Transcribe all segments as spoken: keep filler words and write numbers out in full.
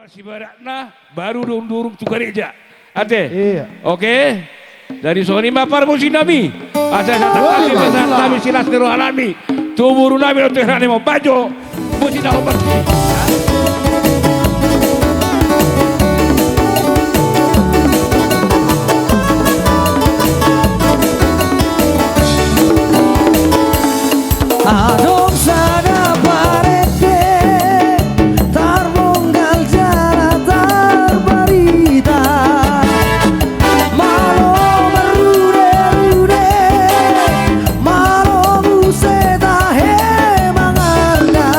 Sibaratna baru dung durung tu gareja. Ate? Iya. Oke. Jadi songon i ma parmusiknami. Asa satapi pasahat nami silas ni rohanami tu borunami dohot tu heranami, mambahen musik na hombar. Adong sada parende tarmonggal jala tarbarita. Malo marrude-rude, malo muse tahe mangarga.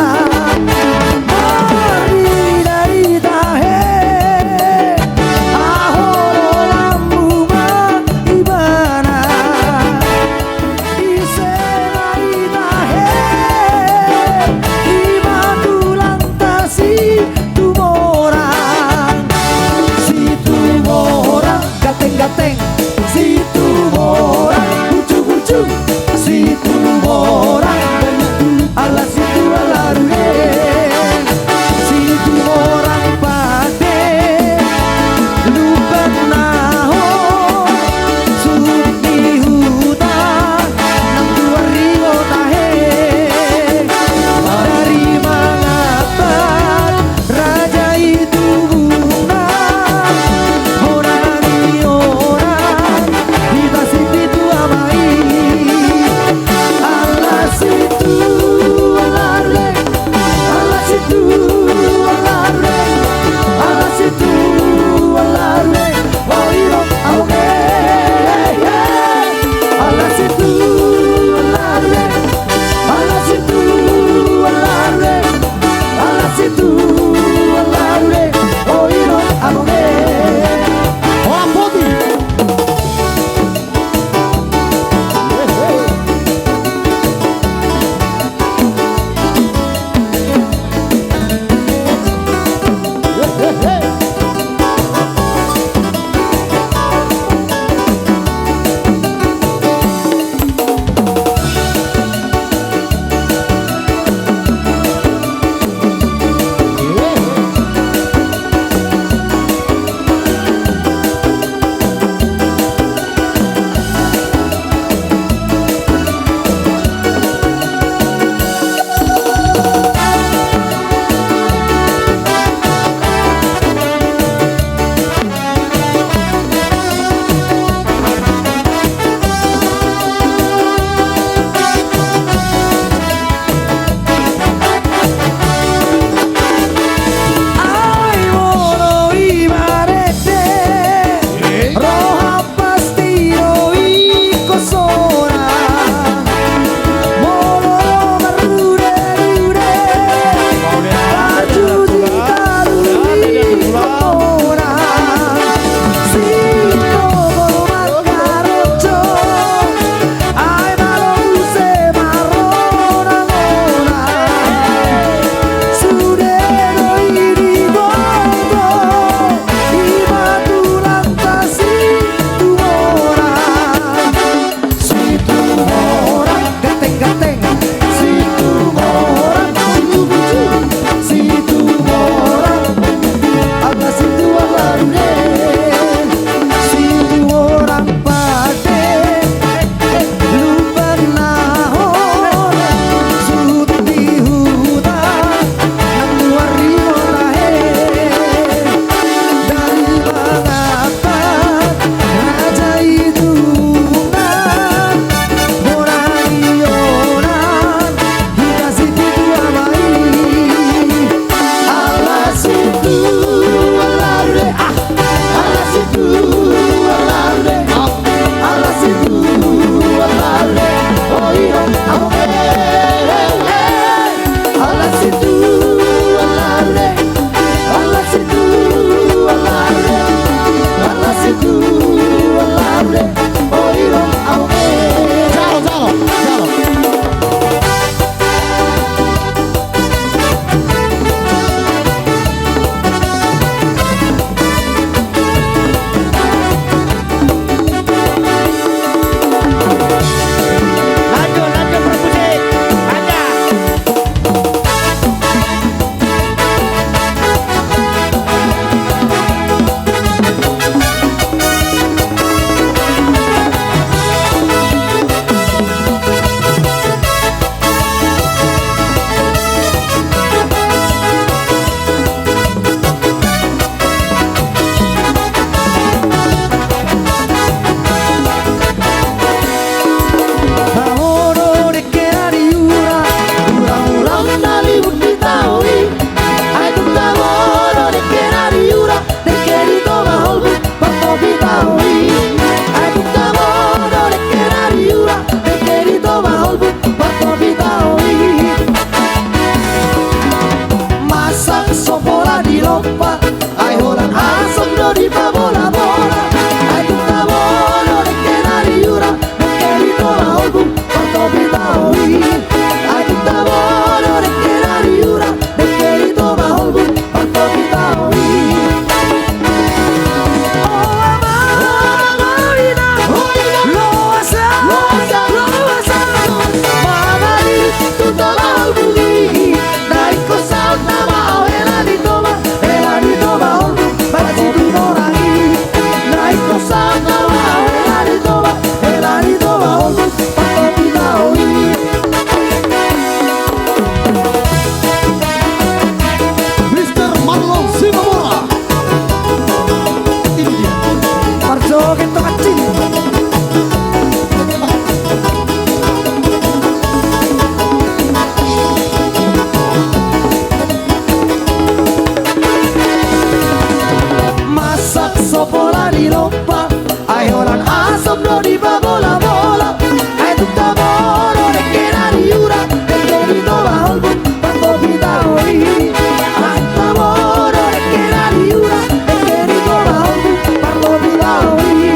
Pola di lompa, ai holan asop do dipabolabola. Ai tung taboru dengke na di ura, dengke di Toba Holbung, partopi tahi. Ai taboru dengke na di ura, dengke di Toba Holbung, partopi tahi.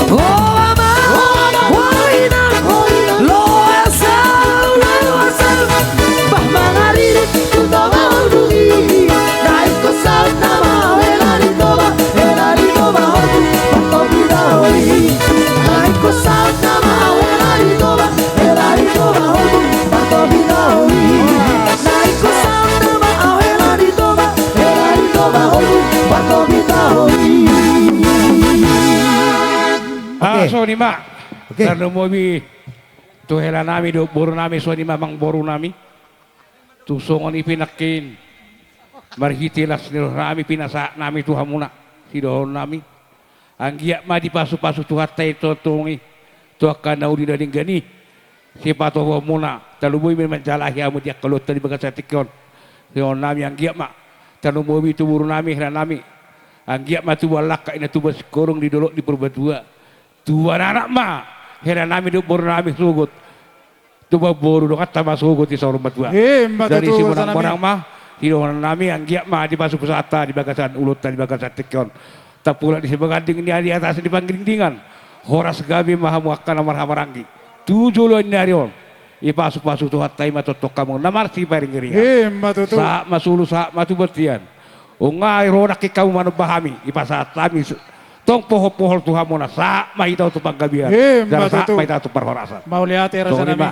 O ama, o inang, loas au, loas au. Bah mangaririt tu Toba Holbung i. Na ingkon saut nama au hela ni Toba, hela ni Toba Holbung, partopi tahi. Na ingkon saut nama au hela ni Toba, hela ni Toba Holbung, partopi tahi. Na ingkon saut nama au hela ni Toba, hela ni Toba Holbung, partopi tahi. Ah, oke. Songon i ma. Oke. Tarlumobi tu hela nami dohot boru nami, songon i ma amang boru nami. Tung songon i pe nangkin, marhite las ni roha nami, pinasahat nami tu hamuna sidohonon nami. Anggiat ma dipasupasu Tuhanta i tongtong i tu angka na uli na denggan i. Sipatoguhon muna, tarlumobi ma manjalahi hamu di angka ulaonta di bagasan tingki on. Sidohonon nami, anggiat ma, tarlumobi tu boru nami, hela nami. Anggiat ma tubuan langka, ina tubuan singkoru di dolok di Purbatua. Tubuan anak ma, hela nami dohot boru nami sogot. Tubuan boru donganta ma sogot di saur matua. Ima tutu, jadi si bonang-bonang ma sidohonon nami, anggiat ma dipasupasu Tuhanta di bagasan ulaonta di bagasan tingki on. Tapulak di sibaganding, di atas ni panggindingan. Horas gabe ma hamu angka na marhahamaranggi tu joloan ni ari on. Dipasupasu Tuhanta i ma tongtong hamu na marsiparingiringan. Ima tutu. Sahat ma solu, sahat ma tu bontean. Nunga ro nangkin hamu manomba hami, dipasahat hami s-, tong pohol-pohol tu hamuna, sahat ma hita tu panggabean. Ima tutu. Jala sahat ma hita tu parhorasan. Mauliate raja nami. Songon i ma.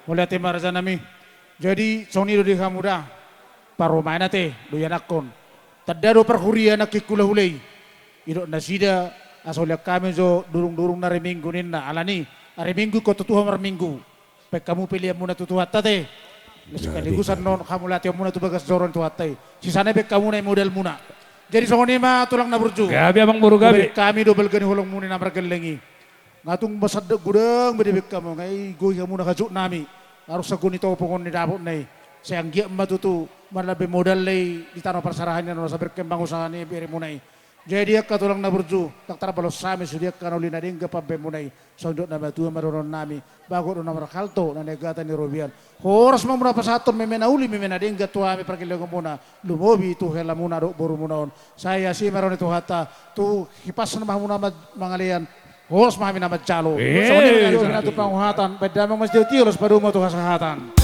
Mauliate ma raja nami. Jadi songon i do di hamu da. Parumaen ate do ianakhon. Tanda do parhuria nangkin hulahula i. Didok nasida, asa ulian hami jo durung-durung na ari Minggu ninna. Alani ari Minggu ingkon tutu ho marminggu. Baen hamu pelean muna tu Tuhanta ate. Jadi, sekaligus annon hamauliateon muna tu bagas joro ni Tuhanta i. Sisana baen hamu na i modal muna. Jadi songon i ma tulang na burju. Gabe amang boru, gabe. Baen hami do balga ni holong muna na margelleng i. Nga tung masandok godang be dibaen hamu, nga i goi hamuna hajut nami. Harus sago ni topong on ni dapot na i. Sai anggiat ma tutu, marlambe modal na i di tano parserahan i, na asa berkembang usaha ni bere muna i. Jadi angka tulang na burju, ndang tarbalos hami sude angka na uli na denggan pambaen muna i. Songon didok na matua ma dohonon nami, bagot do na marhalto, na naeng gata ni robean. Horas ma muna pasahathon meme na uli, meme na denggan tu hami pargellengon muna, lumobi tu hela muna dohot boru muna on. Sai asi ma roha ni Tuhanta, tu hipas ma hamuna ma-, mangalean, horas ma hami na manjalo. Eh. Songon i ma na tu panguhatan, baen damang ma sitio-tio, laos padomu tu hasahatan.